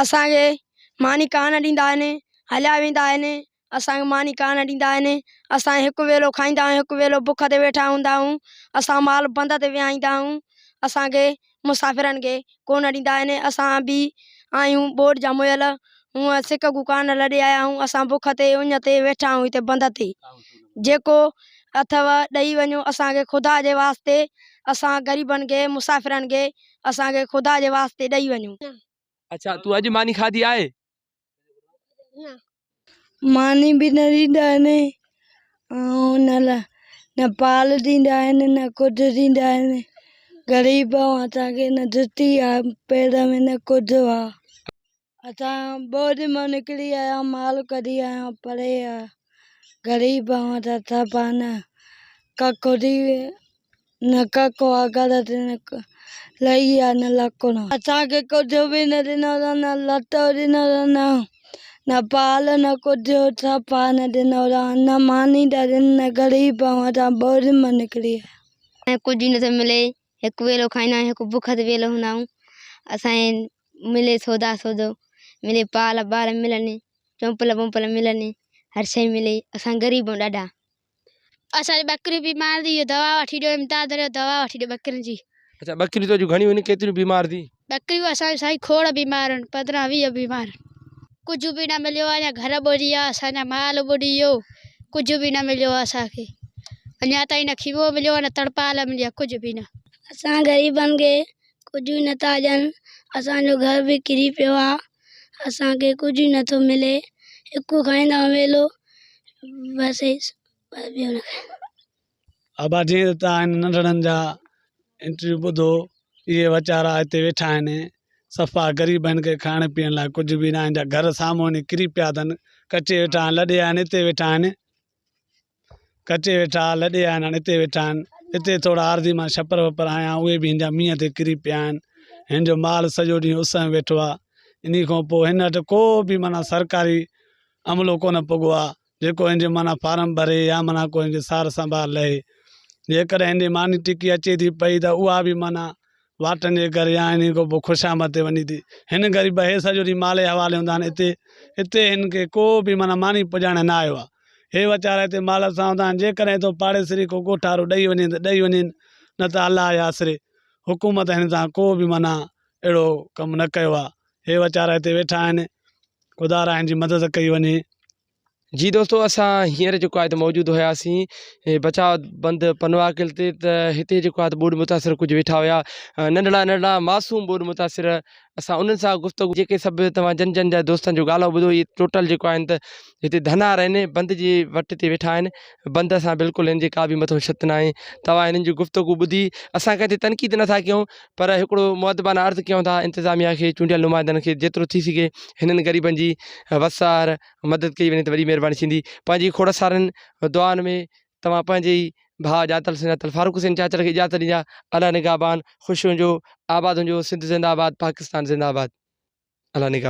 اسان کي ماني ڪانه ڏيندا آهن هليا ويندا آهن اسان کي ماني ڪانه ڏيندا آهن اسان هڪ ويلو کائيندا آهيون هڪ ويلو بک تي ويٺا هوندا آهيون اسان مال بند تي ويهائيندا آهيون اسان کي مسافرن کي ڪونه ڏيندا آهن اسان به آهيون ٻوڏ جا مئل هونء سڪ گون ڪانه لڏي آيا آهيون اسان بک تي اڃ تي ويٺا آهيون هتي بند تي جيڪو اٿو ڏئي وڃو اسان کي خدا جي واسطي اسان غريبن کي مسافرن کي اسان کي خدا جي واسطي ڏئي وڃو. اڇا تون اڄ ماني کاڌي آهي؟ نه. ماني به نه ڏيندا آهن ۽ نه نه پال ڏيندا آهن نه ڪجهه ڏيندا آهن غريب آهيون اسان کي نه جتي آهي پير ۾ نه ڪجهه آهي. اسان ٻوڏ مان نڪري آيا مال ڪڍي آيا پري آ غريب آهيون اسان صفا نه ڪک ٿي نه ڪک آ گهر تي نه لهي آ نه لڪڻ. اسان کي ڪجهه به نه ڏنو اٿن نه لٽو ڏنو اٿن نه نه پال نه ڪجهه صفا نه ڏنو اٿن نه ماني ٿا ڏين نه غريب آهيون اسان ٻوڏ مان نڪري آيا. ۽ ڪجهه نٿو ملي هڪ ويلو کائيندا آهيون هڪ بک تي ويلو هوندا آهيون اسان کي ملي سودا سودو ملي پال بال ملن چونپل بونپل ملن هر شيء ملي اسان غريب آهيون ڏاڍا. اسان جي ٻڪريون بيمار ٿي ويون دوا وٺي ڏيو امداد ڏيو دوا وٺي ڏيو ٻڪرين جي. اڇا ٻڪريون تو جون گهڻيون آهن ڪيتريون بيمار ٿي. ٻڪريون اسان جون سائين کوڙ بيمار آهن 15 20 بيمار آهن. ڪجهه به نه مليو آهي اڃا گهر ٻڏي ويا اسان جا مال ٻڏي ويو ڪجهه به نه مليو آهي اسان کي اڃا تائين نه کيمو مليو آهي نه تڙپال ملي آهي ڪجهه به نه. اسان غريبن کي ڪجهه نه ٿا ڏين اسان جو گهر به ڪري پيو آ اسان کي ڪجهه نه ٿو ملي هڪ کائيندا آهيون ويلو بس ٻيو نه کائيندا. ابا جيئن ته توهان هن ننڍڙن جا انٽرويو ٻڌو اهي ويچارا هتي ويٺا آهن صفا غريب آهن ڪي کائڻ پيئڻ لاء ڪجهه به ناهن جا گهر سامهون آهن ڪري پيا اٿن ڪچي ويٺا آهن لڏي آيا آهن هتي ويٺا آهن ڪچي ويٺا لڏي آيا آهن هاڻي هتي ويٺا آهن هتي ٿورا عارضي مان ڇپر وپر هنيا اهي به هن جا مينهن تي ڪري پيا آهن هن جو مال سڄو ڏينهن اس ۾ ويٺو آهي انهي کان پوء هن وٽ ڪو به معنيٰ سرڪاري عملو ڪونه پڳو آهي جيڪو هن جي معنيٰ فارم ڀري يا معنيٰ ڪو هن جي سار سنڀال لهي جيڪڏهن هن جي ماني ٽڪي اچي ٿي پئي ته اها به معنيٰ واٽن جي ڪري يا انهي کان پوء خوشامد تي وڃي ٿي. هن غريب هي سڄو ڏينهن مال جي حوالي هوندا آهن اتي اتي هن کي ڪو به معنيٰ ماني پڄائڻ نه آيو آهي. هي ويچارا هتي مال سان هوندا آهن جيڪڏهن هتو پاڙيسري ڪو ڳوٺارو ڏئي وڃين ته ڏئي وڃين نه ته الله جي آسري. حڪومت هن سان ڪو به معنيٰ اهڙو ڪم نه ڪيو آهي. هي ويچارا هتي ويٺا آهن خدا را هن جي مدد ڪئي وڃي. جي دوستو اسان هينئر جيڪو آهي ته موجود هياسين بچاء بند پنواڪل تي ته هتي جيڪو آهي ته ٻوڏ متاثر ڪجهه ويٺا هيا ننڍڙا ننڍڙا معصوم ٻوڏ متاثر اسان انهن سان گفتگو جيڪي سڀ توهان جن جن جا دوستن جو ڳالهو ٻڌو اهي ٽوٽل جيڪو آهن ته هتي ڌنار آهن بند جي وٽ تي ويٺا آهن بند سان بلڪل هن جي ڪا به مٿو ڇت ناهي توهان هنن جي گفتگو ٻڌي اسان ڪنهن تي تنقيد نٿا ڪيون پر هڪڙو مؤدبانه عرض ڪيون ٿا انتظاميا کي چونڊيل نمائندن کي جيترو ٿي سگهي هنن غريبن جي وسار مدد ڪئي وڃي ته وڏي مهرباني ٿيندي. پنهنجي کوڙ سارين دعائن ۾ توهان پنهنجي ئي ڀاء ڄاتل سڃاتل فاروق حسين چاچڙ کي اجازت ڏيندا. الله نگهبان. خوش هجو آباد هجو سنڌ زنده آباد پاڪستان زنده آباد. الله نگهبان.